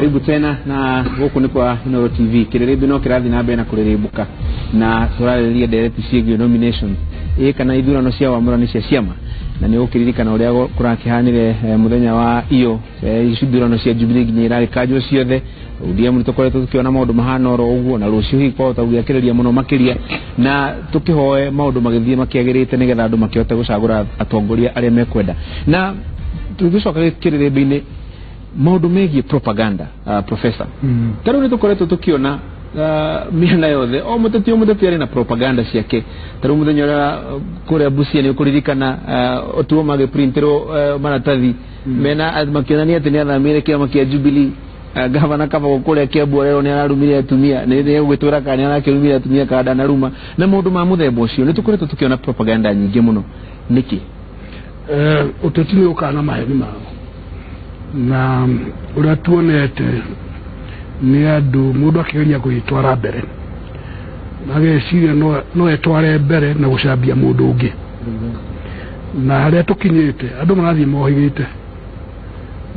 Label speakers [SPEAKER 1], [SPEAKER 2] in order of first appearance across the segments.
[SPEAKER 1] Karibu tena na gũkũ nĩ kwa Inooro TV. Kĩrĩrĩmbĩ no kĩrathiĩ na mbere na kũrĩrĩmbũka, na tũrarĩrĩria ndereti ciĩgiĩ nominations ĩ kana ithurano cia wamũrani cia ciama, na nĩ ũkĩririkana ũrĩa kũrakĩhanire mũthenya wa iyo ithurano cia Jubilee nginya irarĩkanjwo ciothe. ODM nĩ tũkoretwo tũkĩona maũndũ mahana oro ũguo, na rũciũ hihi kwahota gũgĩakĩrĩria mũno makĩria, na tũkĩhoe maũndũ magĩthiĩ makĩagĩrĩte nĩgetha andũ makĩhote gũcagũra atongoria arĩa mekwenda. Na tũgĩcoka kĩrĩrĩmbĩ-inĩ, maũndũ megiĩ propaganda, professor, ta rĩu nĩ tũkoretwo tũkĩona mĩena yothe o mũteti o mũteti arĩ na propaganda ciake. Ta rĩu mũthenya ũrĩa kũrĩa Busia, nĩ ũkũririkana otuo magĩprinterwo maratathi mena makĩonania atĩ nĩ athamĩire kĩama kĩa Jubilee. Gavana Kabogo kũrĩa Kiambu arerwo nĩ ararumire atumia, nĩ egũgĩtwĩra kana nĩ arakĩrumire atumia kana ndanaruma, na maũndũ ma mũthemba ũcio. Nĩ tũkoretwo tũkĩona propaganda nyingĩ mũno, nĩkĩ?
[SPEAKER 2] Ũteti nĩ ũkaga na maheni mao, na ũrĩa tuonete nĩ andũ mũndũ akĩgeria gwĩtwara mbere, ageciria no etware mbere na gũcambia mũndũ ũngĩ. Na harĩa tũkinyĩte, andũ marathiĩ mohĩgĩte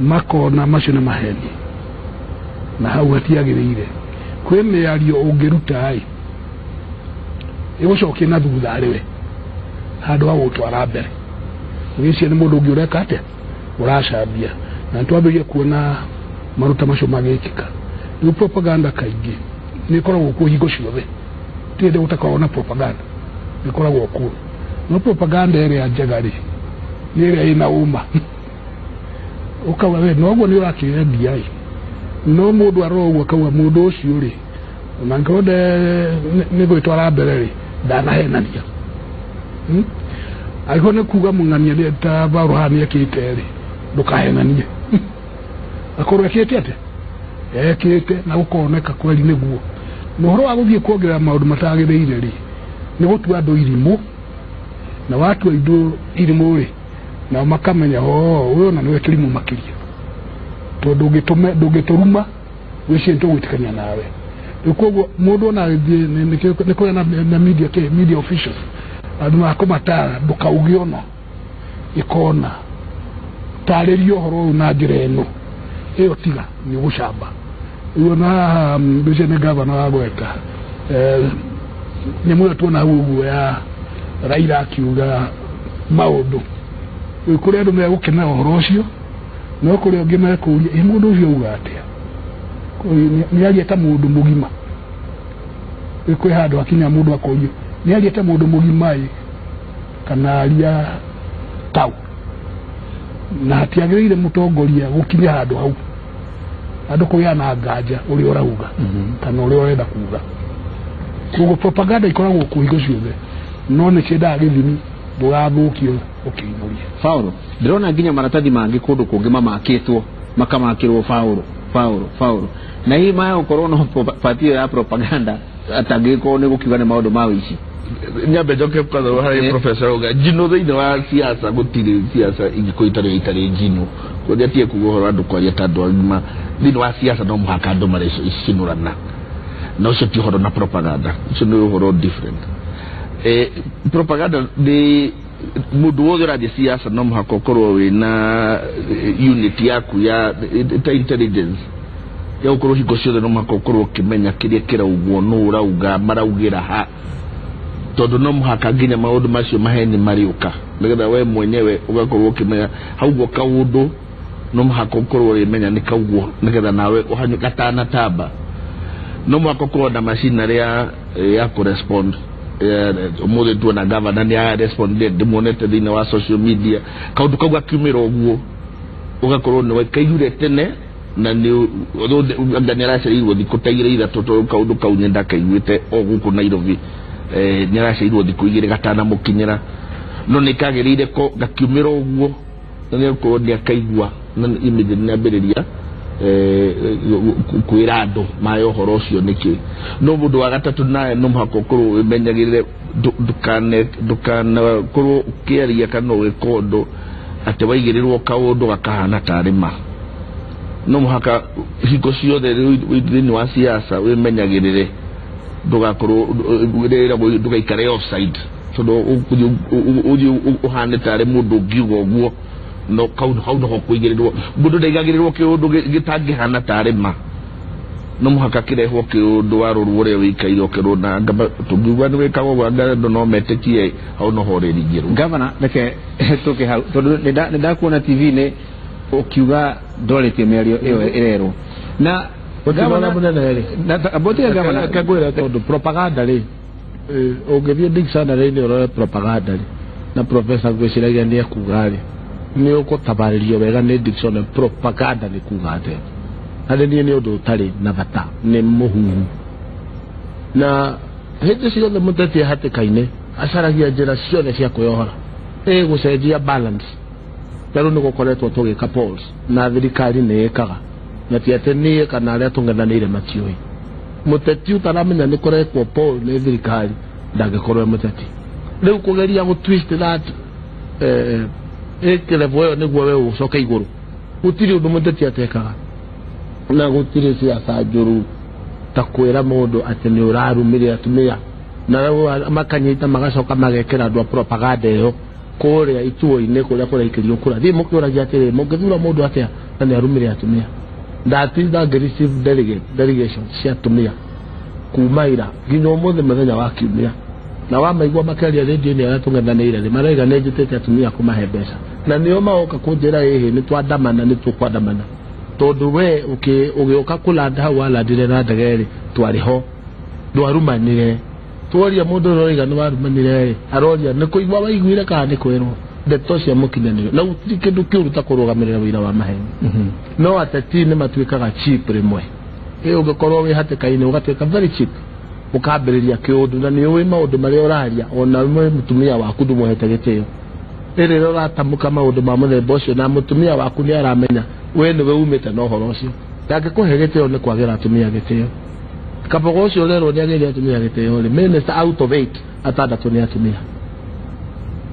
[SPEAKER 2] makona macio nĩ maheni, na hau hatiagĩrĩire. Kwĩ mĩario ũngĩruta ĩ ĩgũcokia na thutha arĩ we handũ ha gũtwara mbere, ũgĩciria nĩ mũndũ ũngĩ ũreka atĩa, ũracambia. Na nĩtwambĩrĩria kuona maruta macio magĩkĩka. Rĩu propaganda kaingĩ nĩ ĩkoragwo kuo hingo ciothe, ti hĩndĩ gũtakoragwo na propaganda, nĩ ĩkoragwo kuo. No propaganda ĩrĩa njega rĩ, nĩ ĩrĩa ĩna ũma, ũkauga we noguo nĩ ũrakĩendia ĩ, no mũndũ arora ũguo akauga mũndũ ũcio rĩ, ona angĩkorwo nĩ gwĩtwara mbere rĩ, ndanahenania. Angĩkorwo nĩ kuga mũng'ania nĩ ta Paulo haha nĩ ekĩte rĩ, ndũkahenanie, akorwo ekĩte atĩa, ekĩte na gũkoneka kweri nĩguo. Na ũhoro wa gũthiĩ kuongerera maũndũ matagĩrĩire rĩ, nĩ gũtua andũ irimũ, na watua andũ irimũ rĩ, nao makamenya o ũyũ na nĩwe kĩrimũ makĩria, tondũ ndũngĩtũruma wĩcirie nĩtũgwĩtĩkania nawe. Rĩu koguo mũndũ ona agĩthiĩ nĩ kũrĩa na media, kĩ media officials, andũ makũmatara, ndũkauge ona ĩkona, tarĩria ũhoro ũyũ na njĩra ĩno ĩyo, tiga nĩ ũgũcamba. Rĩu ona haha ũcio nĩ gavana wa gweta nyamũ ĩyo tuona hau ũguo ya Raila akiuga maũndũ. Rĩu kũrĩ andũ megũkenera ũhoro ũcio, no kũrĩ angĩ mekũria, ĩ mũndũ ũcio auga atĩa? Nĩ aria ta mũndũ mũgima? Rĩu kwĩ handũ hakinya mũndũ akorio nĩ aria ta mũndũ mũgima ĩ kana aria tau, na hatiagĩrĩire mũtongoria gũkinya handũ hau andũ kũgĩa na nganja ũrĩa ũrauga kana ũrĩa ũrenda kuga. Koguo propaganda ikoragwo kuo hingo ciothe, no nĩ ciendaga gĩthimi, ndũgathũkio ũkĩihũria.
[SPEAKER 1] Paulo, ndĩrona nginya maratathi mangĩ kũndũ kũngĩ mamakĩtwo, makamakĩrwo Paulo, Paulo, Paulo, na hihi maya gũkorwo no part ĩyo ya propaganda atangĩgĩkorwo nĩ gũkiuga nĩ maũndũ ma ũici?
[SPEAKER 3] Nyambe njoke kwanza harĩ professor auga njino thĩinĩ wa siasa. Gũtirĩ siasa ingĩkorwo itarĩ njino. Kũrĩa tie kuga ũhoro wa andũ kwaria ta andũ agima thĩinĩ wa siasa, no mũhaka andũ marecinũrana, na ũcio ti ũhoro na propaganda, ũcio nĩ ũhoro different. Propaganda nĩ mũndũ wothe ũrathiĩ siasa no mũhaka ũkorwo wĩna unit yaku ya ta intelligence ya gũkorwo hingo ciothe no mũhaka ũkorwo ũkĩmenya kĩrĩa kĩraugwo, nũ ũrauga, maraugĩra ha, tondũ no mũhaka nginya maũndũ macio maheni marĩũka, nĩgetha we mwenyewe ũgakorwo ũkĩmenya haugwo kaũndũ, no mũhaka ũkorwo ũrĩmenya nĩ kaugwo, nĩgetha nawe ũhanyũ gatanatamba. No mũhaka ũkorwo na machinery ya kũrespond. Ũmũthĩ tuona gavana nĩ arespondire, ndĩmuonete thĩinĩ wa social media. Kaũndũ kau gakiumĩra ũguo, ũgakorwo nĩ kaiguire tene, na nĩ anga nĩ aracereirwo thikũ ta 2 3, tondũ kaũndũ kau nĩ ndakaiguĩte o gũkũ Nairobi. Nĩ aracereirwo thikũ 2 gatanamũkinyĩra, no nĩ kagĩrĩire ko gakiumĩra ũguo, na nĩ gũkorwo nĩ akaigua na immediately nĩ ambĩrĩria kwĩra andũ maya ũhoro ũcio nĩkĩ. No mũndũ wa gatatũ nawe no mũhaka ũkorwo wĩmenyagĩrĩre, ndũkanakorwo ũkĩaria kana ũgĩka ũndũ atĩ waigĩrĩrwo kaũndũ gakahana tarĩ ma. No mũhaka hingo ciothe rĩu thĩinĩ wa siasa wĩmenyagĩrĩre, ndũgakorwo rĩrĩa ndũgaikare offside, tondũ ũthiĩ ũhane tarĩ mũndũ ũngiuga ũguo. No kau hau no kuigĩrĩrwo mũndũ ndaigagĩrĩrwo kĩũndũ gĩtangĩhana tarĩ ma no mũhaka kĩrehwo kĩũndũ warorwo ũrĩa wĩikaire ũkerwo na tũngiuga nĩ wĩkaga ũguo anga andũ no metĩkie hau no ho ũrĩringĩrwo.
[SPEAKER 1] Gavana reke tũke hau tondũ nĩ ndakuona TV-inĩ ũkiuga ndwarĩtie mĩario ĩyo ĩrerwo na
[SPEAKER 4] gũtirona mũnene rĩ
[SPEAKER 1] botiga gavana
[SPEAKER 4] reke ngwĩre tondũ propaganda rĩ ũngĩthiĩ dictionary-inĩ ũrore propaganda rĩ na professor ngwĩciragia nĩ ekuga rĩ nĩ ũgũtabarĩrio wega nĩ dictionary propaganda nĩ kuga atĩa harĩ niĩ nĩ ũndũ ũtarĩ na bata nĩ mũhuhu na hĩndĩ ciothe mũteti e hatĩka-inĩ acaragia njĩra ciothe cia kwĩyohora ĩ gũcenjia balance ta rĩu nĩ gũkoretwo tũgĩka polls na thirikari nĩ ĩkaga na ti atĩ niĩ kana arĩa tũng'ethanĩire matiũĩ mũteti ũtaramenya nĩ kũrekwo poll nĩ thirikari ndangĩkorwo e mũteti rĩu kũgeria gũ twist that ĩ level ĩyo nĩguo we ũcoke igũrũ gũtirĩ ũndũ mũteti atekaga na gũtirĩ ciaca njũru ta kwĩra mũndũ atĩ nĩ ũrarumire atumia na rĩu makanyita magacoka magekĩra andũ a propaganda ĩyo kũrĩa ituo-inĩ kũrĩa kũraikĩrio kura thiĩ mũkĩũragia atĩrĩ mũngĩthura mũndũ atĩa na nĩ arumire atumia ndatinda ngĩ receive delegation cia atumia kuma ira nginya ũmũthĩ mũthenya wa kiumia na wamaigua makĩaria rĩndiũ-inĩ arĩa tũng'ethanĩire rĩ marauga nĩ njĩtĩte atumia kũmahe mbeca na nĩo magoka kũnjĩra ĩhĩ nĩ twandamana nĩ tũkwandamana tondũ we ũgĩũka kũlanda hau walandire na ndege rĩ twarĩ ho ndwarumanire tworia mũndũ ũrĩa ũroiga nĩ warumanire rĩ aroria nĩ kũigua waiguire kana nĩ kwĩrwo ndeto cia mũkinyanĩrio na gũtirĩ kĩndũ kĩũru ta kũrũgamĩrĩra wĩra wa maheni no ateti nĩ matuĩkaga cheap rĩmwe ĩ ũngĩkorwo wĩ hatĩka-inĩ ũgatuĩka very cheap ũkambĩrĩria kĩũndũ na nĩ ũĩ maũndũ marĩa ũraria ona we mũtumia waku ndũmũhete gĩtĩo rĩrĩa ũratamũka maũndũ ma mũthemba ũcio na mũtumia waku nĩ aramenya we nĩwe umĩte na ũhoro ũcio ndangĩkũhe gĩtĩo nĩ kwagĩra atumia gĩtĩo Kabogo ũcio ũrerwo nĩ agĩire atumia gĩtĩo rĩ minister out of 8 atandatũ nĩ atumia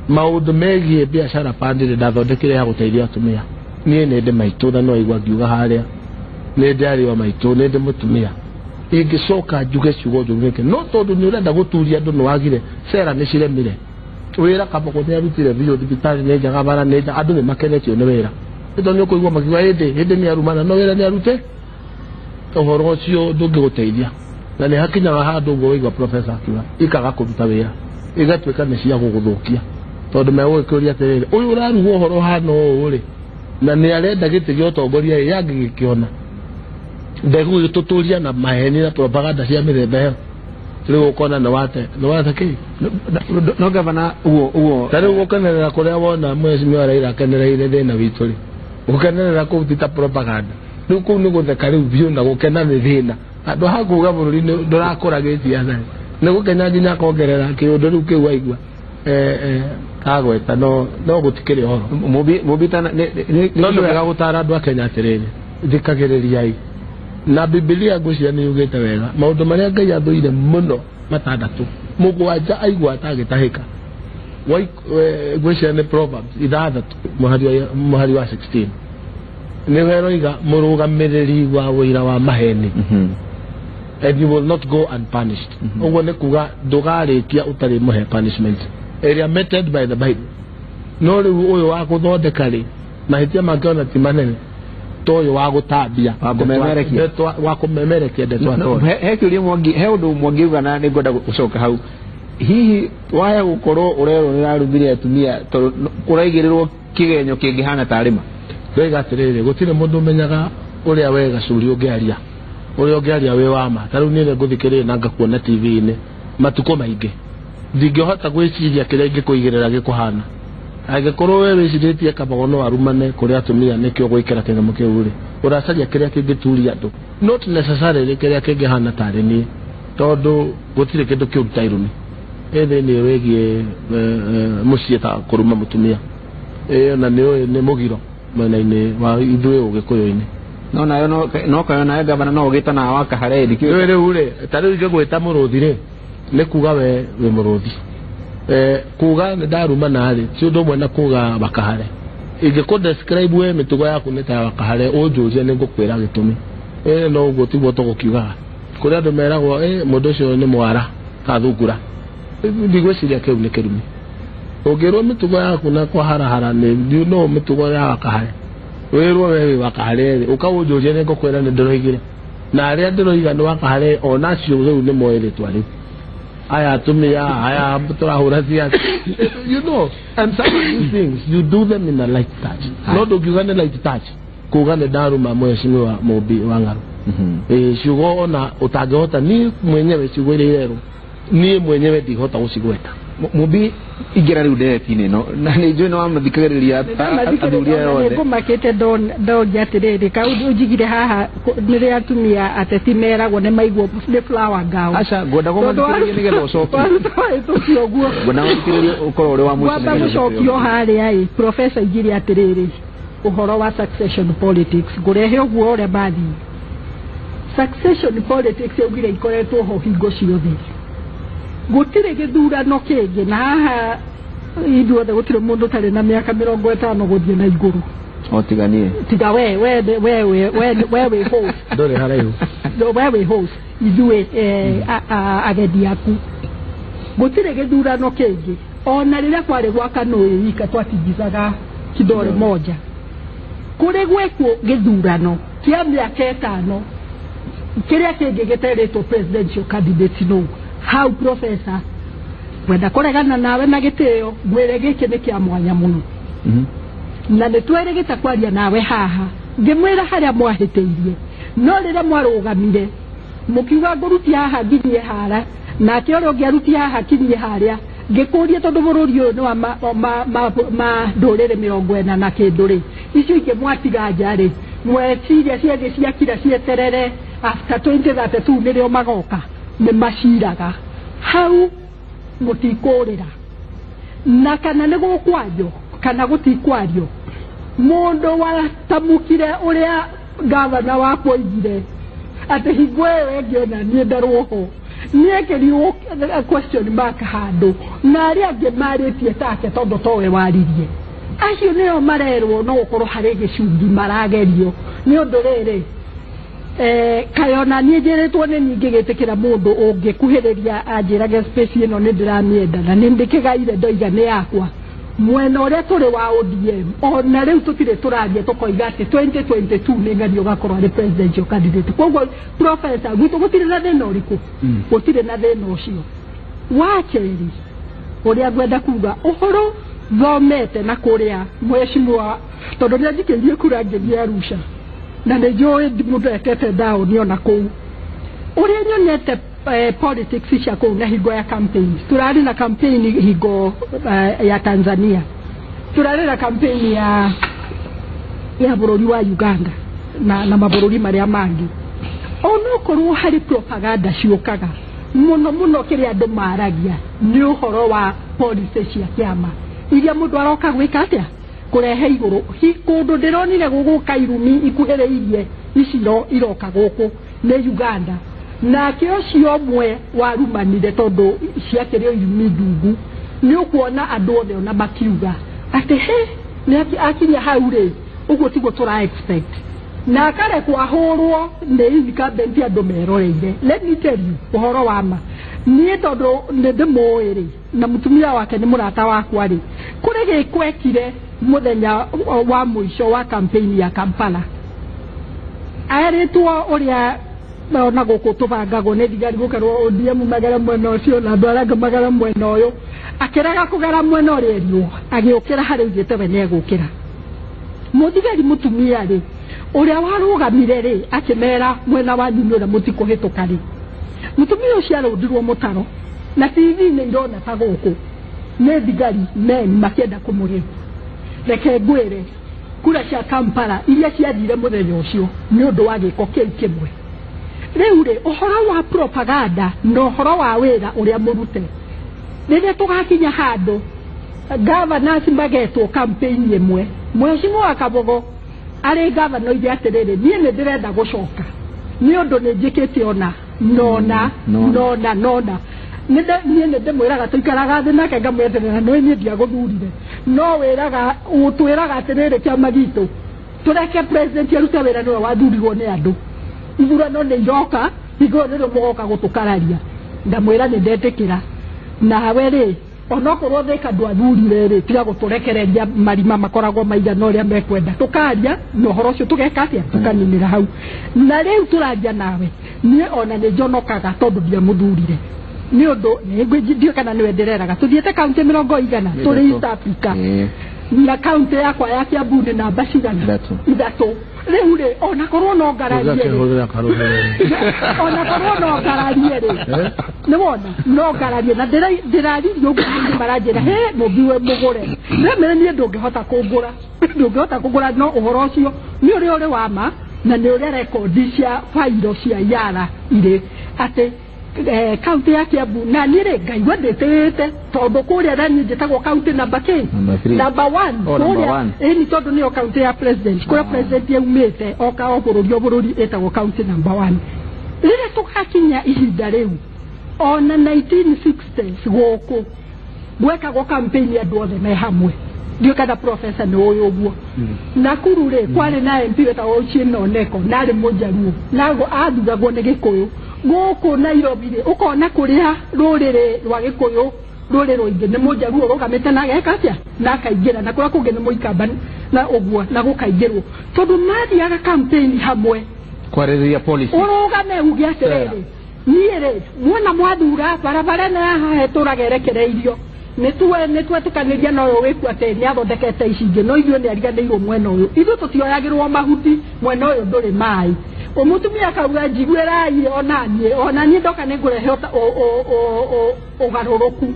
[SPEAKER 4] maũndũ megiĩ biacara pandĩrĩ ndathondekire ya gũteithia atumia niĩ nĩ ndĩ maitũ na no igua ngiuga harĩa nĩ ndĩ arĩ o maitũ nĩ ndĩ mũtumia ingĩcoka njuge ciugo njũru nĩkĩ no tondũ nĩ ũrenda gũturia andũ nĩ wagire cera nĩ ciremire wĩra Kabogo nĩ arutire biũ thibitarĩ nĩ njega bara nĩ njega andũ nĩ makenetio nĩ wĩra tondũ nĩ ũkũigua makiuga hĩndĩ hĩndĩ nĩ arumana no wĩra nĩ arute ũhoro ũcio ndũngĩgũteithia na nĩ hakinyaga handũ ũguo waigua professor akiuga ikaga kũruta wĩra igatuĩka nĩ cia gũgũthũkia tondũ megũgĩkũria atĩrĩrĩ ũyũ ũraruga ũhoro ũhana ũũ rĩ na nĩ arenda gĩtĩ gĩa ũtongoria ĩ yangĩgĩkĩona ndegũgĩtũtũria na maheni na propaganda cia mĩthemba ĩyo rĩu ũkona nĩ wate kĩ
[SPEAKER 1] no gavana ũguo ũguo
[SPEAKER 4] ta rĩu gũkenerera kũrĩa wona mheshimiwa Raila akenereire thĩna witũ rĩ gũkenerera kũu ti ta propaganda rĩu kũu nĩ gũtheka rĩu biũ na gũkena nĩ thĩna handũ ha kuga bũrũri ndũrakũra gĩciaca nĩ gũkena nginya akongerera kĩũndũ rĩu kĩu waigua agweta no gũtikĩrĩ ũhoro
[SPEAKER 1] mũmbitana
[SPEAKER 4] no nĩ wega gũtara andũ a Kenya atĩrĩrĩ thikagĩrĩriai na Bibilia ngwĩciria nĩ yugĩte wega maũndũ marĩa Ngai athũire mũno matandatũ mũgwanja aigua atagĩtahĩka ngwĩciria nĩ Proverbs 6 mũhari wa 16 nĩwe ĩroiga mũrũgamĩrĩri wa wĩira wa maheni and you will not go unpunished ũguo nĩ kuga ndũgarĩkia ũtarĩ mũhe punishment ĩrĩa meted by the Bible no rĩu ũyũ wa gũthondeka rĩ mahĩtia make ona ti manene ta ũyũ wa gũtambia wa kũmemerekia ndeto atore
[SPEAKER 1] he kĩũria Mwangi he ũndũ Mwangi na nĩ ngwenda gũcoka hau hihi waya gũkorwo ũrerwo nĩ ũrarumire atumia tondũ kũraigĩrĩrwo kĩgenyo kĩngĩhana tarĩ ma
[SPEAKER 4] ndoiga atĩrĩrĩ gũtirĩ mũndũ ũmenyaga ũrĩa we gacuri ũngĩaria ũrĩa ũngĩaria wĩ wa ma ta rĩu niĩ nĩngũthikĩrĩria na ngakuona TV-inĩ matukũ maingĩ ndingĩhota gwĩciria kĩrĩa ingĩkũigĩrĩra gĩkũhana angĩkorwo we wĩcirĩtie Kabogo no arumane kũrĩ atumia nĩkĩo gwĩkĩra kĩng'amo kĩu rĩ ũracaria kĩrĩa kĩngĩturia andũ not necessarily kĩrĩa kĩngĩhana tarĩ niĩ tondũ gũtirĩ kĩndũ kĩũru ta irumi ĩ thĩinĩ wĩgiĩ mũciĩ ta kũruma mũtumia ĩyo na nĩ nĩ mũgiro mwena-inĩ wa ithuĩ ũgĩkũyũ-inĩ
[SPEAKER 1] no nayo no kayo nayo gavana no ũgĩtana wa kahare
[SPEAKER 4] ndikĩũĩ rĩu rĩ ta rĩu ingĩgwĩta mũrũthi rĩ nĩ kuga we wĩ mũrũthi kuga nĩ ndarumana rĩ ti ũndũ ũmwe na kuga wakahare ingĩkũ describe we mĩtugo yaku nĩ ta wakahare ũnjũrie nĩ ngũkwĩra gĩtũmi no ũguo tiguo tũgũkiugaga kũrĩ andũ meragwo mũndũ ũcio nĩ mwara ka thungura ndigwĩciria kĩu nĩ kĩrumi Ũngĩrwo mĩtugo yaku na kwaharahara nĩ no mĩtugo ya wakahare. Wĩrwo we wĩ wakahare rĩ, ũkaũnjũria nĩ ngũkwĩra nĩ ndĩroigire. Na arĩa ndĩroiga nĩ wakahare ona acio rĩu nĩ moĩ rĩtwa rĩu. Aya atumia, aya tũrahũra ciaca. You know, and some of these things you do them in a light touch. No ndũngiuga nĩ light touch kuga nĩ ndaruma mheshimiwa Mumbi wa Ng'arũ. Ciugo ona ũtangĩhota niĩ mwenyewe ciugo iria irerwo niĩ mwenyewe ndihota gũcigweta.
[SPEAKER 1] Mumbi ingĩra rĩu ndereti-inĩ ĩno na nĩ njũĩ nĩ wamathikagĩrĩria athuri aya othe.
[SPEAKER 5] Ngũmakĩte ndoria atĩrĩrĩ kau ũnjigire haha nĩrĩa atumia ateti meragwo nĩ maiguo nĩ flower girl.
[SPEAKER 1] Aca ngwenda kũmathikĩrĩria nĩgetha ũcokie.
[SPEAKER 5] Waruta wahĩtũkia ũguo.
[SPEAKER 1] Ngwenda gũthikĩrĩria ũkorwo ũrĩ wa mũico
[SPEAKER 5] Ngwamba
[SPEAKER 1] nĩgetha
[SPEAKER 5] gũcokio harĩa ĩ professor igire atĩrĩrĩ ũhoro wa succession politics ngũrehe ũguo ũrĩa mathiĩ. Succession politics yaugire ikoretwo ho hingo ciothe. Gũtirĩ gĩthurano kĩngĩ na haha ithuothe gũtirĩ mũndũ ũtarĩ na mĩaka 50 gũthiĩ na igũrũ.
[SPEAKER 1] O tiga niĩ.
[SPEAKER 5] Tiga we we we we we we wĩ host.
[SPEAKER 4] Ndũrĩ haraihu.
[SPEAKER 5] We wĩ host ithuĩ agendi aku. Gũtirĩ gĩthurano kĩngĩ ona rĩrĩa kwarĩ gwa Kanũĩ wika twatingizaga kidole moja. Kũrĩ gwekwo gĩthurano kĩa mĩaka 5 kĩrĩa kĩngĩ gĩterĩtwo presidential candidate no hau professor wenda kũregana nawe na gĩtĩo ngwĩre gĩkĩ nĩ kĩa mwanya mũno. Na nĩ twerĩgĩte kwaria nawe haha ngĩmwĩra harĩa mwahĩtĩirie no rĩrĩa mwarũgamire mũkiuga ngũrutia haha nginyie hara nake ũrĩa ũngĩ arutie haha kinyie harĩa ngĩkũria tondũ bũrũri ũyũ nĩ wa ma ndũrĩrĩ 40 na kĩndũ rĩ icio ingĩ mwatiga nja rĩ mweciria ciathiĩ ciakira cieterere after 2032 nĩrĩo magoka nĩ maciraga hau mũtikũrĩra na kana nĩ gũkwario kana gũtikwario mũndũ watamũkire ũrĩa gavana wakwa oigire atĩ hingo ĩyo ĩngĩ ona niĩ ndarwo ho nĩekĩrirwo question mark handũ na arĩa angĩ marĩtie take tondũ towe waririe acio nĩo marerwo no gũkorwo harĩ gĩcungi maragerio nĩ ũndũ rĩrĩ kayona niĩ njĩrĩtwo nĩ ningĩ gĩtĩkĩra mũndũ ũngĩkuhĩrĩria anjĩrage space ĩno nĩ ndĩramĩenda na nĩ ndĩkĩgaire ndoiga nĩ yakwa mwena ũrĩa tũrĩ wa ODM ona rĩu tũtirĩ tũraria tũkoiga atĩ 2022 nĩ ng'ani ũgakorwo arĩ presidential candidate. Koguo professor gwitũ gũtirĩ na thĩna ũrĩkũ gũtirĩ na thĩna ũcio. Wa kerĩ ũrĩa ngwenda kuga ũhoro thomete na kũrĩa mheshimiwa tondũ nĩ anjikĩirie kura ngĩthiĩ Arusha na nĩ njũĩ mũndũ etete ndaũni ona kũu ũrĩa nyonete politics cia kũu na hingo ya campaign tũrarĩ na campaign hingo ya Tanzania tũrarĩ na campaign ya bũrũri wa Uganda na mabũrũri marĩa mangĩ onokorwo harĩ propaganda ciũkaga mũno mũno kĩrĩa andũ maragia nĩ ũhoro wa policy cia kĩama iria mũndũ aroka gwĩka atĩa kũrehe igũrũ kũndũ ndĩronire gũgũka irumi ikuhĩrĩirie iciro iroka gũkũ nĩ Uganda nake ũcio ũmwe warumanire tondũ ciakĩrĩ o irumi ndungu nĩ ũkuona andũ othe ona makiuga atĩ he nĩ akinya hau rĩ ũguo tiguo tũra expect na akarekwo ahũrwo nĩ incumbent andũ meroreire. Let me tell you ũhoro wa ma niĩ tondũ nĩ ndĩmũĩ rĩ na mũtumia wake nĩ mũrata wakwa rĩ kũrĩ gĩko ekire mũthenya wa mũico wa campaign ya Kampala erĩtwo ũrĩa ona gũkũ tũbangagwo nĩ thigari gũkerwo ODM magere mwena ũcio na andũ arĩa angĩ magere mwena ũyũ akĩrega kũgera mwena ũrĩa erirwo agĩũkĩra harĩa augĩte we nĩegũkĩra. Mũthigari mũtumia rĩ ũrĩa warũgamire rĩ akĩmera mwena wanyu nĩ ũrĩa mũtikũhĩtũka rĩ mũtumia ũcio arũndirwo mũtaro na TV-inĩ irona ta gũkũ nĩ thigari men makĩenda kũmũrĩma. Reke ngwĩre kura cia Kampala iria ciathire mũthenya ũcio nĩ ũndũ wa gĩko kĩu kĩmwe. Rĩu rĩ ũhoro wa propaganda na ũhoro wa wĩra ũrĩa mũrute rĩrĩa tũgakinya handũ governors magetwo campaign ĩmwe mheshimiwa Kabogo arĩ governor oige atĩrĩrĩ niĩ nĩ ndĩrenda gũcoka nĩ ũndũ nĩ njĩkĩte ona nona nona nona niĩ nĩ ndĩmwĩraga tũikaraga thĩ nake ngamweterera no niĩ ndiagũthurire no wĩraga ũtwĩraga atĩrĩrĩ kĩama gitũ tũreke president arute wĩra nĩwe wathurirwo nĩ andũ ithurano nĩ iroka hingo ĩyo nĩrĩo mũgoka gũtũkararia ndamwĩra nĩ ndetĩkĩra nawe rĩ Onokorwo Thika ndwathurire rĩ, tiga gũtũrekereria marima makoragwo maigana ũrĩa mekwenda. Tũkaria na ũhoro ũcio tũgeka atĩa? Tũkaninĩra hau. Na rĩu tũraria nawe, niĩ ona nĩ njonokaga tondũ ndiamũthurire. Nĩ ũndũ ndiũĩ kana nĩwe ndĩreraga. Tũthiĩte kaunti 100 tũrĩ East Africa. Na kaunti yakwa ya Kiambu nĩ namba cigana? 3. Rĩu rĩ, ona korwo no ngararie rĩ, ona korwo no ngararie rĩ, nĩ wona no ngararie na ndĩraririe ũguo nĩ maranjĩra he mũmbi we mũgũre. Rĩmwe niĩ ndũngĩhota kũngũra, ndũngĩhota kũngũra, no ũhoro ũcio nĩ ũrĩa ũrĩ wa ma na nĩ ũrĩa rekondi cia bairo cia Yara irĩ atĩ kaunti ya Kiambu na niĩ rĩ ngaigua ndĩtĩĩte tondũ kũrĩa na niĩ njĩtagwo kaunti namba kĩ? Namba 1. Kũrĩa ĩni tondũ nĩyo kaunti ya president, kũrĩa president yaumĩte oka o bũrũri o bũrũri ĩtagwo kaunti namba 1. Rĩrĩa tũgakinya ihinda rĩu ona 1960s gũkũ gwekagwo campaign andũ othe me hamwe. Ndiũĩ kana professor nĩ ũĩ ũguo. Nakuru rĩ kwarĩ na MP wetagwo Ochieng Oneko na arĩ Mũjaruo naguo athuragwo nĩ Gĩkũyũ. Gũkũ Nairobi rĩ ũkona kũrĩa rũrĩrĩ rwa Gĩkũyũ rũrĩ rũingĩ nĩ Mũjaruo ũrũgamĩte na ageka atĩa na akaingĩra, na kũrĩa kũngĩ nĩ Mũikamba na ũguo na gũkaingĩrwo tondũ mathiaga campaign hamwe
[SPEAKER 1] kwarĩrĩria policy.
[SPEAKER 5] Ũrũgame uge atĩrĩrĩ, niĩ rĩ muona mwathura barabara ĩno ya haha ĩtũraga ĩrekereirio nĩ twetĩkanĩria na ũyũ wĩkuo atĩ nĩ athondekete ici ingĩ, no ithuĩ nĩ ariganĩirwo mwena ũyũ, ithuĩ tũtioyagĩrwo mahuti, mwena ũyũ ndũrĩ maĩ. Mũtumia akauga njiguĩrai ona niĩ ndoka nĩ ngũrehe ũgarũrũku.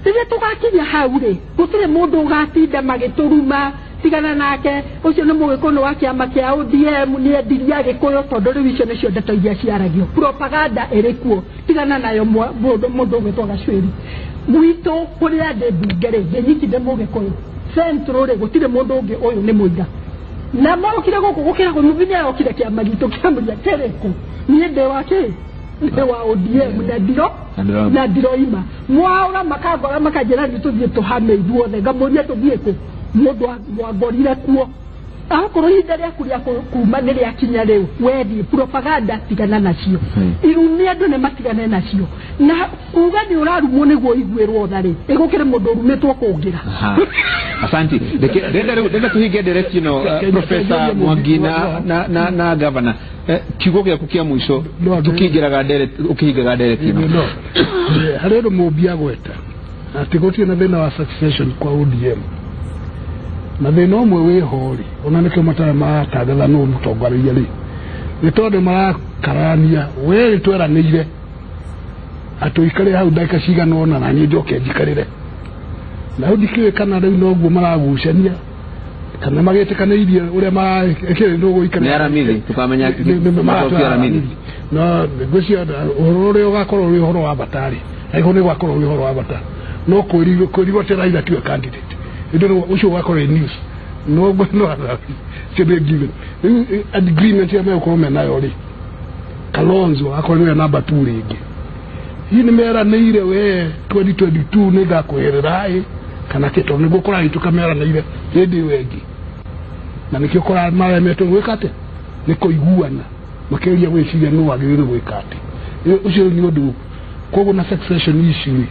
[SPEAKER 5] Rĩrĩa tũgakinya hau rĩ, gũtirĩ mũndũ ũgatinda magĩtũruma tigana nake ũcio nĩ Mũgĩkũyũ wa kĩama kĩa ODM nĩ endirie Agĩkũyũ, tondũ rĩu icio nĩcio ndeto iria ciaragio. Propaganda ĩrĩ kuo, tigana nayo mũndũ ũgwĩtwo Gacuĩri. Gwitũ kũrĩa ndĩ mbunge rĩ, ndĩ nyiki ndĩ Mũgĩkũyũ. Central rĩ gũtirĩ mũndũ ũngĩ, ũyũ nĩ mũira. Na mokire gũkũ gũkĩragwo mũthenya nĩ arokire kĩama gitũ kĩa mũria kĩrĩkũ, niĩ ndĩ wa kĩ? Ndĩ wa ODM na ndiroima. Mwaũra makangora makanjĩra nĩ tũthiĩ tũhame ithuothe, ngamũria tũthiĩ kũ? Mũndũ mwangorire kuo. Akorwo ihinda rĩaku rĩa kuma nĩ rĩakinya rĩu, wethiĩ propaganda tigana nacio. Irumi andũ nĩ matigane nacio. Na kuga nĩ ũrarumwo nĩguo ũiguĩrwo tha rĩ, ĩgũkĩrĩ mũndũ ũrumĩtwo kũngĩra.
[SPEAKER 1] Asante. Ndenda tũhinge ndereti ĩno, Professor Mwangi na Governor. Kiugo gĩaku kĩa mũico tũkĩingĩraga ndereti, ũkĩhingaga ndereti ĩno.
[SPEAKER 2] Harĩ ũndũ Mũmbi agweta atĩ gũtirĩ na thĩna wa succession kwa ODM. Na thĩna ũmwe wĩho rĩ, ona nĩkĩo matarĩ maratangatha nũ mũtongoria rĩ, nĩ tondũ marakararania we rĩ tweranĩire atĩ ũikare hau ndagĩka cigana ũna na niĩ njoke njikarĩre. Na hau ndikĩũĩ kana rĩu noguo maragucania kana magĩtĩkanĩirie ũrĩa marekĩrĩ nũ gũikarĩra.
[SPEAKER 1] Nĩ Aramithi, tũkamenya macokio Aramithi.
[SPEAKER 2] No ngwĩciria ũhoro ũrĩa ũgakorwo ũrĩ ũhoro wa bata rĩ, angĩkorwo nĩ ũgakorwo ũrĩ ũhoro wa bata, no kwĩrirwo atĩ Raila tiwe candidate. Ndio ũcio ũgakorwo news. No no no given. Agreement ya megũkorwo menayo rĩ, Kalonzo akorwo nĩwe namba 2 rĩngĩ. Hihi nĩ meranĩire we 2022 nĩ ngakweherera ĩ kana kĩ, tondũ nĩguo kũrahĩtũka meranĩire hĩndĩ ĩyo ĩngĩ. Na nĩkĩo maremetwo gwĩka atĩa? Nĩ kũiguana makĩgeria gwĩciria nũ wagĩrĩirwo gwĩka atĩa. Ũcio nĩ ũndũ koguo na succession issue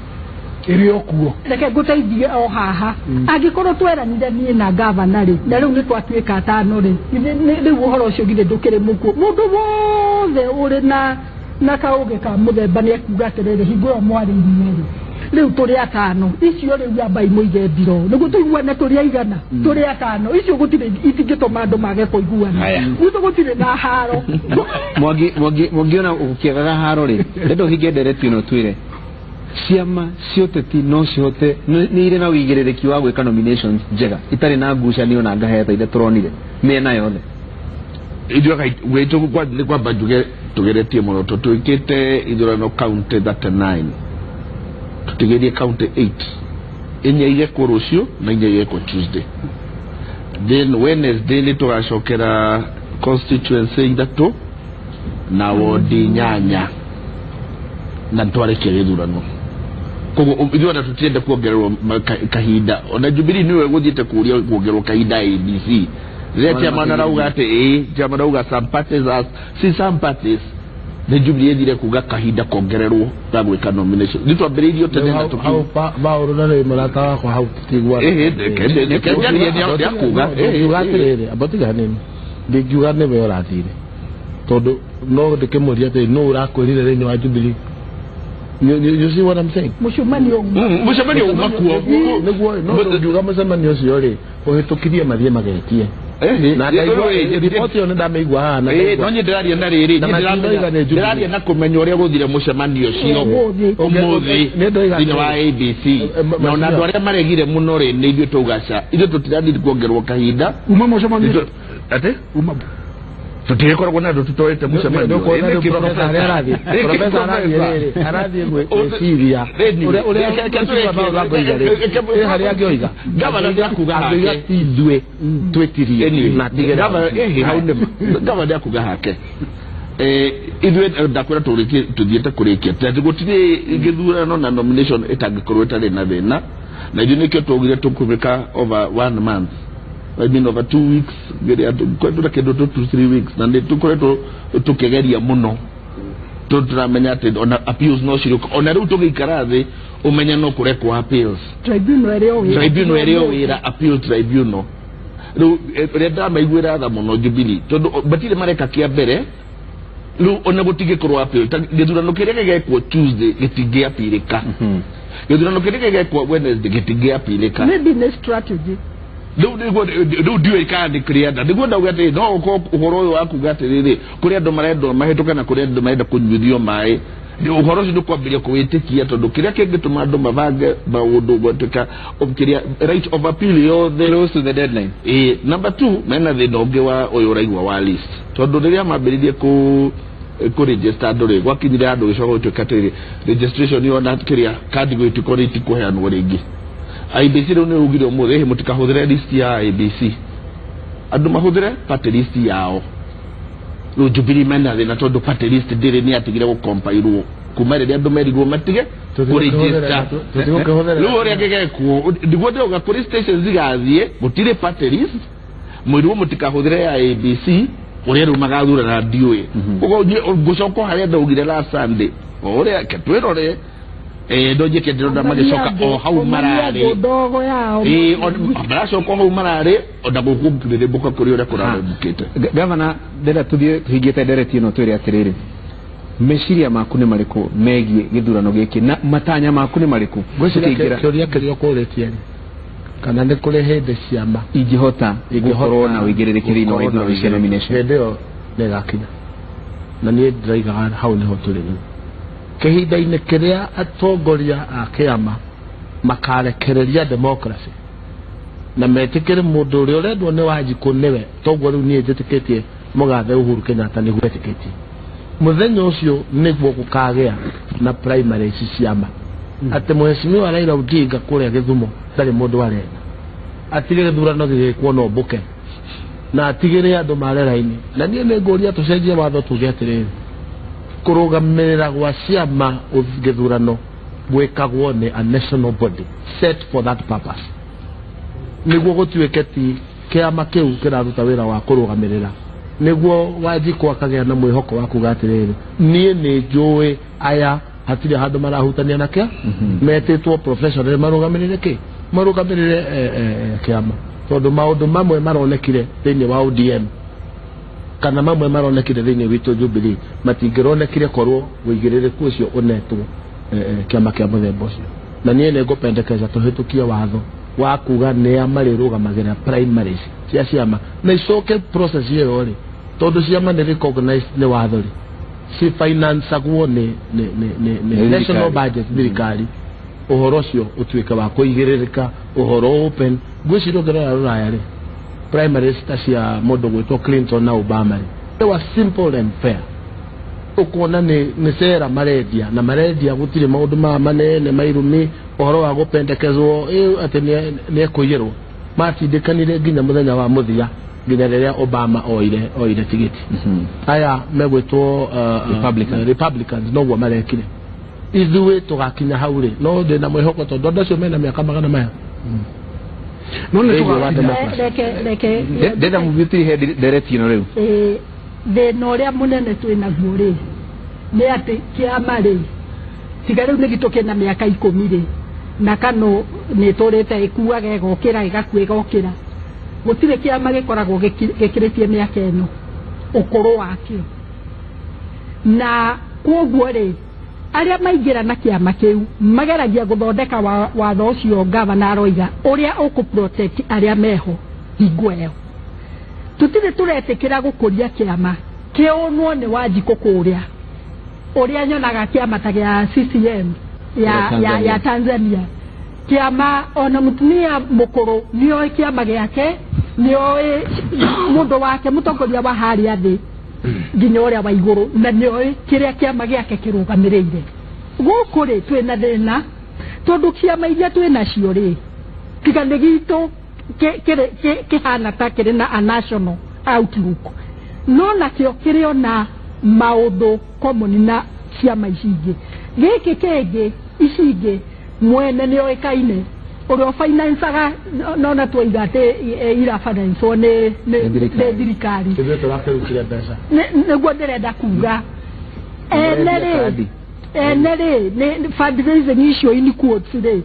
[SPEAKER 2] ĩrĩ o kuo.
[SPEAKER 5] Reke ngũteithie o haha. Angĩkorwo tweranire niĩ na gavana rĩ, na rĩu nĩ twatuĩka atano rĩ, rĩu ũhoro ũcio githĩ ndũkĩrĩ mũkuo. Mũndũ wothe ũrĩ na kaũgĩ ka mũthemba nĩ ekuga atĩrĩrĩ, hingo ĩyo mwarĩirie rĩ, rĩu tũrĩ atano, icio rĩu ambai mũige thiro nĩguo tũiguane tũrĩ aigana, tũrĩ atano, icio gũtirĩ itingĩtũma andũ mage kũiguana. Gwitũ gũtirĩ na haro.
[SPEAKER 1] Mwangi ona ũkĩagaga haro rĩ, ndenda ũhinge ndereti ĩno twĩre ciama cia ũteti no cihote nĩ irĩ na ũigĩrĩrĩki wa gwĩka nominations njega itarĩ na ngucanio na ngaheta iria tũronire mĩena yothe.
[SPEAKER 3] Ithuĩ gwitũ nĩ kwamba njuge tũgeretie mũno tondũ twĩkĩte ithurano county 39, tũtigĩrie county 8, inya igekwo rũciũ na inya igekwo Tuesday. Then Wednesday nĩ tũgacokera constituency 3 na wodi 8 na twarĩkia gĩthurano. Koguo ithuĩ ona tũtirenda kuongererwo kahinda. Ona Jubilee nĩwe gũthiĩte kũũria kuongererwo kahinda ABC. Rĩrĩa chairman arauga atĩ ĩĩ, chairman arauga some parties as see some parties Nĩ Jubilee ĩthire kuga kahinda kongererwo ga gwĩka nomination. Nĩ twambĩrĩirio tene na
[SPEAKER 4] tuki. Hau Paul na rĩ mũrata wakwa hau tũtiguana.
[SPEAKER 3] Reke nĩ akuga.
[SPEAKER 4] Ngiuga atĩrĩrĩ, amba tiga hanini. Ndingiuga nĩwe ũrathire. Tondũ no ndĩkĩmũria atĩ nũ ũrakwĩrire thĩinĩ wa Jubilee. You see what I'm saying?
[SPEAKER 5] Mũcemanio
[SPEAKER 3] mũcemanio uma kuo.
[SPEAKER 4] Nĩguo no ndingiuga mũcemanio ũcio rĩ ũhĩtũkirie mathiĩ magetie. Na ndaigua riboti ĩyo nĩ ndamĩigua haha na
[SPEAKER 3] no niĩ ndĩraria na rĩrĩ ndĩraria na kũmenya ũrĩa gũthire mũcemanio ũcio ũmũthĩ thĩinĩ wa ABC na ona andũ arĩa maregire mũno rĩ nĩ ithuĩ twauga ca ithuĩ tũtirathiĩ kuongerwo kahinda
[SPEAKER 2] uma mũcemanio
[SPEAKER 3] atĩ
[SPEAKER 2] uma
[SPEAKER 3] tũtigĩkoragwo na andũ tũtoete mũcemanio
[SPEAKER 4] arathiĩ gwĩciria ũrĩa harĩa angĩoiga
[SPEAKER 3] gavana ndĩrakuga hake
[SPEAKER 4] ithuĩ twĩtirie na tigĩra
[SPEAKER 3] gavana ndĩrakuga hake ithuĩ ndakwĩra tũthiĩte kũrĩkia atĩ gũtirĩ gĩthurano na nomination ĩtangĩkorwo ĩtarĩ na thĩna na ithuĩ nĩkĩo twaugire tũkũmĩka over 1 month, I mean over 2 weeks, kwendwo kĩndũ 2-3 weeks na nĩ tũkoretwo tũkĩgeria mũno tondũ tũramenya atĩ ona appeals no cirĩũka ona rĩu tũgĩikara thĩ ũmenye no kũrekwo appeals
[SPEAKER 5] tribunal
[SPEAKER 3] ĩrĩ o wĩra appeal tribunal rĩu ũrĩa ndamaiguĩra tha mũno Jubilee tondũ matirĩ mareka kĩa mbere rĩu ona gũtingĩkorwo appeal gĩthurano kĩrĩa gĩgekwo Tuesday gĩtingĩapirĩka gĩthurano kĩrĩa gĩgekwo Wednesday gĩtingĩapirĩka
[SPEAKER 5] maybe nĩ strategy
[SPEAKER 3] rĩu ndiũĩ kana nĩ kĩrĩa nĩguo ndauga atĩrĩ no ũkorwo ũhoro ũyũ wa kuga atĩrĩrĩ kũrĩ andũ marendwo mahĩtũke na kũrĩ andũ marenda kũnyuithio maĩ ũhoro ũcio nĩ kwambĩrĩria kũwĩtĩkia tondũ kĩrĩa kĩngĩtũma andũ mabange maũndũ gwatuĩka kĩrĩa right of appeal yothe
[SPEAKER 1] close to the deadline.
[SPEAKER 3] Number 2 mena thĩna ũngĩ wa ũyũ ũraigua wa list tondũ rĩrĩa mambĩrĩirie kũ register andũ rĩ gwakinyire andũ gĩcoka gũtuĩka atĩrĩrĩ registration yona kĩrĩa kandi gũgĩtuĩka nĩ itikũheanwo rĩngĩ. IBC rĩu nĩ ugire ũmũthĩ mũtikahũthĩre list ya ABC andũ mahũthĩre party list yao rĩu Jubilee mena thĩna tondũ party list ndĩrĩ nĩ yatigire gũkompairwo kuma rĩrĩa andũ merirwo matige kũregister rĩu ũrĩa gĩgekwo nĩguo ndĩrauga kũrĩ stations igathiĩ gũtirĩ party list mwĩrirwo mũtikahũthĩre ya ABC ũrĩa rĩu magathurana ndiũĩ koguo ngũcoka harĩa ndaugire last Sunday o ũrĩa ke twĩrore ndonjeke ndĩrona magĩcoka o hau mararĩ
[SPEAKER 5] ndogo yao
[SPEAKER 3] maracoka o hau mararĩ ona gũkũ kũrĩrĩmbũka kũrĩ ũrĩa kũrarĩmbũkĩte.
[SPEAKER 1] Gavana ndĩrenda tũthiĩ tũhingĩte ndereti ĩno twĩre atĩrĩrĩ meciria maku nĩ marĩkũ megiĩ gĩthurano gĩkĩ na matanya maku nĩ marĩkũ
[SPEAKER 4] ngwĩciria kĩũria kĩrĩa ũkũrĩtie rĩ kana nĩ kũrĩ hĩndĩ ciama
[SPEAKER 1] ingĩhota gũkorwo na ũigĩrĩrĩki thĩinĩ wa ithurano cia nomination
[SPEAKER 4] hĩndĩ ĩyo nĩ ĩgakinya na niĩ ndĩraigaga hau nĩho tũrĩ rĩu kĩhinda-inĩ kĩrĩa atongoria a kĩama makarekereria democracy na metĩkĩre mũndũ ũrĩa ũrendwo nĩ Wanjikũ nĩwe toguo rĩu niĩ njĩtĩkĩtie mũgathe Uhuru Kenyatta nĩguo etĩkĩtie mũthenya ũcio nĩguo gũkagĩa na primaries ciama atĩ mheshimiwa Raila Odinga kũrĩa Gĩthumo ndarĩ mũndũ arenda atige gĩthurano gĩgĩkwo no mbũke na atigĩre andũ mare raini na niĩ nĩ ngũria tũcenjie watho tuge atĩrĩrĩ kũrũgamĩrĩra gwa ciama gĩthurano gwĩkagwo nĩ a national body set for that purpose nĩguo gũtuĩke ti kĩama kĩu kĩraruta wĩra wa kũrũgamĩrĩra nĩguo Wanjikũ akagĩa na mwĩhoko wa kuga atĩrĩrĩ niĩ nĩ njũĩ aya hatirĩ handũ marahutania na kĩa metĩtwo professional marũgamĩrĩre kĩ marũgamĩrĩre kĩama tondũ maũndũ mamwe maronekire thĩinĩ wa ODM kana mamwe maronekire thĩinĩ witũ Jubilee matingĩronekire korwo ũigĩrĩrĩku ũcio ũnetwo kĩama kĩa mũthemba ũcio na niĩ nĩ ngũpendekeza tũhĩtũkie watho wa kuga nĩa marĩrũgamagĩra primaries cia ciama na icoke process ĩyo rĩ tondũ ciama nĩ recognized nĩ watho rĩ cifinancagwo nĩ national budget thirikari ũhoro ũcio ũtuĩke wa kũigĩrĩrĩka ũhoro open ngwĩciria ũngĩrora rũraya rĩ primaries ta cia mũndũ gwĩtwo Clinton na Obama rĩ they were simple and fair ũkuona nĩ cera marendia na marendia gũtirĩ maũndũ ma manene mairumi ũhoro wa gũpendekezwo atĩ nĩ ekũiyĩrwo matindĩkanire nginya mũthenya wa mũthia nginya rĩrĩa Obama oire tigiti aya megwĩtwo Republicans noguo marekire ithuĩ tũgakinya hau rĩ no ndĩna mwĩhoko tondũ andũ acio mena mĩaka magana maya
[SPEAKER 2] no nĩ tũgakinya
[SPEAKER 1] ndĩrenda mũthiĩ he ndereti ĩno rĩu
[SPEAKER 5] thĩna ũrĩa mũnene twĩ naguo rĩ Nĩ atĩ kĩama rĩ tiga rĩu nĩ gitũ kĩna mĩaka 10 rĩ na kano nĩ tũrĩte ĩkuaga ĩgokĩra ĩgakua ĩgokĩra gũtirĩ kĩama gĩkoragwo gĩkĩrĩtie mĩaka ĩno ũkũrũ wakĩo na kwoguo rĩ arĩa maingĩra na kĩama kĩu mageragia gũthondeka watho ũcio gavana aroiga ũrĩa ũkũ protect arĩa meho hingo ĩyo. Tũtirĩ tũretĩkĩra gũkũria kĩama kĩonwo nĩ Wanjikũ kũrĩa ũrĩa nyonaga kĩama ta gĩa CCM ya Tanzania kĩama ona mũtumia mũkũrũ nĩoĩ kĩama gĩake nĩoĩ mũndũ wake mũtongoria wa harĩa thĩ nginya ũrĩa wa igũrũ na nĩoĩ kĩrĩa kĩama gĩake kĩrũgamĩrĩire. Gũkũ rĩ twĩna thĩna tondũ kĩama iria twĩnacio rĩ tiga nĩ gitũ kĩhana ta kĩrĩ na a national outlook no nakĩo kĩrĩ ona maũndũ common na ciama ici ingĩ. Gĩkĩ kĩngĩ ici ingĩ mwene nĩoĩkaine ũrĩa financaga nona twaiga atĩ ira financwo nĩ thirikari
[SPEAKER 4] ithuĩ tũrakĩrutire mbeca
[SPEAKER 5] nĩguo ndĩrenda kuga ene rĩ nĩ fundraising icio in quotes rĩ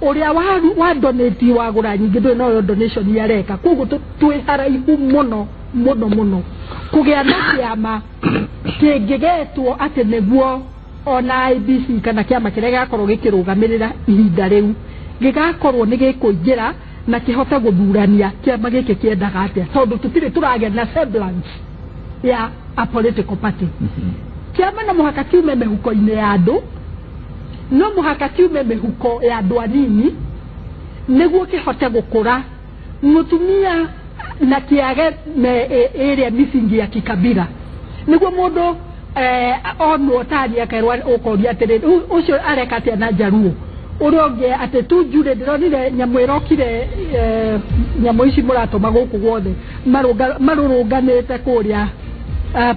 [SPEAKER 5] ũrĩa wa donate wagũra nyingĩ ndũrĩ no donation areka koguo twĩ haraihu mũno mũno mũno kũgĩa na kĩama kĩngĩgetwo atĩ nĩguo ona IBC kana kĩama kĩrĩa gĩgakorwo gĩkĩrũgamĩrĩra ihinda rĩu gĩgakorwo nĩ gĩkũingĩra na kĩhote gũthurania kĩama gĩkĩ kĩendaga atĩa tondũ tũtirĩ tũragĩa na semblance ya a political party. Kĩama no mũhaka kiume mĩhuko-inĩ ya andũ, no mũhaka kiume mĩhuko ya andũ anini nĩguo kĩhote gũkũra mũtumia na kĩage ĩrĩa misingi ya kikabila nĩguo mũndũ onwo tari akerwo ũkoria atĩrĩrĩ ũcio areka atĩa na Njaruo ũrĩa ũngĩ atĩ tu njure ndĩronire nyamũ ĩrokire nyamũ ici mũratũma gũkũ guothe marũrũnganĩte kũrĩa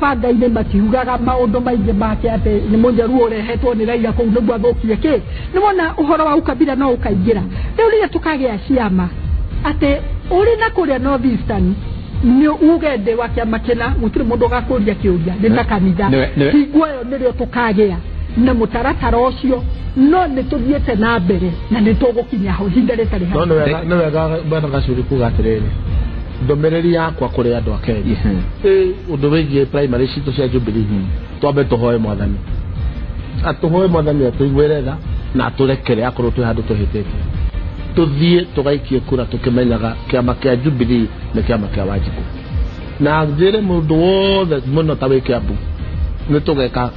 [SPEAKER 5] banga-inĩ makiugaga maũndũ maingĩ make atĩ nĩ mũnjaruo ũrehetwo nĩ Raila kũu nĩguo athũkie kĩ. Nĩwona ũhoro wa ukabila no ũkaingĩra rĩu rĩrĩa tũkagĩa ciama atĩ ũrĩ na kũrĩa North Eastern nĩ uge ndĩ wa kĩama kĩna gũtirĩ mũndũ ũgakũria kĩũria nĩ ta kanitha hingo ĩyo nĩrĩo tũkagĩa na mũtaratara ũcio no nĩ tũthiĩte na mbere na nĩ tũgũkinya ho ihinda rĩtarĩ
[SPEAKER 4] hakuhĩ. No nĩ wega bwana Gacuri kuga atĩrĩrĩ ndũmĩrĩri yakwa kũrĩ andũ a Kenya ũndũ wĩgiĩ primary citũ cia Jubilee twambe tũhoe mwathani atũhoe mwathani atũiguĩre tha na atũrekere akorwo twĩ handũ tũhĩtĩtie tũthiĩ tũgaikie kura tũkĩmenyaga kĩama kĩa Jubilee nĩ kĩama kĩa Wanjikũ na njĩre mũndũ wothe mũno ta wĩ Kĩambu nĩ tũgeka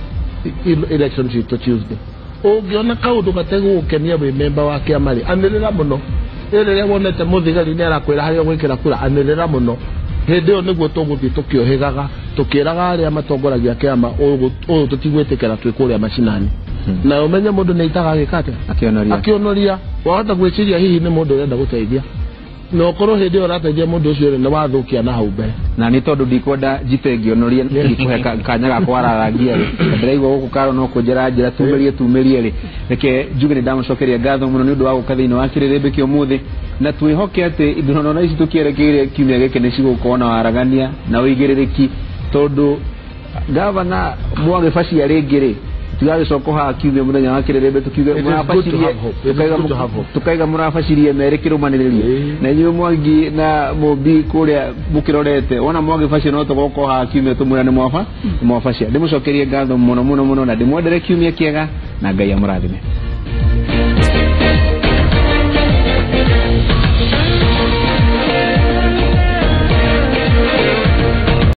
[SPEAKER 4] election citũ Tuesday ũngĩona kaũndũ gategũgũkenia wĩ memba wa kĩama rĩ anĩrĩra mũno rĩrĩa wonete mũthigari nĩ arakwĩra harĩa ũgwĩkĩra kura anĩrĩra mũno hĩndĩ ĩyo nĩguo tũgũthiĩ tũkĩũhĩgaga tũkĩraga arĩa matongoragia kĩama ũyũ tũtigwĩtĩkĩra twĩ kũrĩa macinani na ũmenye mũndũ nĩ aitaga agĩka atĩa akĩonoria wahota gwĩciria hihi nĩ mũndũ ũrenda gũteithia na ũkorwo hĩndĩ ĩyo ũrateithia mũndũ ũcio rĩ nĩ wathũkia na hau mbere
[SPEAKER 1] na nĩ tondũ ndikwenda njite ngĩonoria ngĩkũhe kanya ga kwararangia rĩ ndĩraigua gũkũ karo no kũnjĩra njĩra tumĩrie rĩ reke njuge nĩ ndamũcokeria ngatho mũno nĩ ũndũ wa gũka thĩinĩ wa kĩrĩrĩmbĩ kĩa ũmũthĩ na twĩhoke atĩ ithurano ici tũkĩerekeire kiumia gĩkĩ nĩ cigũkorwo na waragania na ũigĩrĩrĩki tondũ gavana mwagĩbacia rĩngĩ rĩ tugagĩcoka haha kiumia mũthenya wa kĩrĩrĩmbĩ tukiuge mũrabacirie tukaiga mũrabacirie merĩ kĩrũmanĩrĩrio na inyuĩ Mwangi na Mũmbi kũrĩa mũkĩrorete wona mwagĩbacia no tũgoka haha kiumia tũmwĩra nĩ mwabacia ndĩmũcokerie ngatho mũno mũno mũno na ndĩmwendere kiumia kĩega na Ngai amũrathime.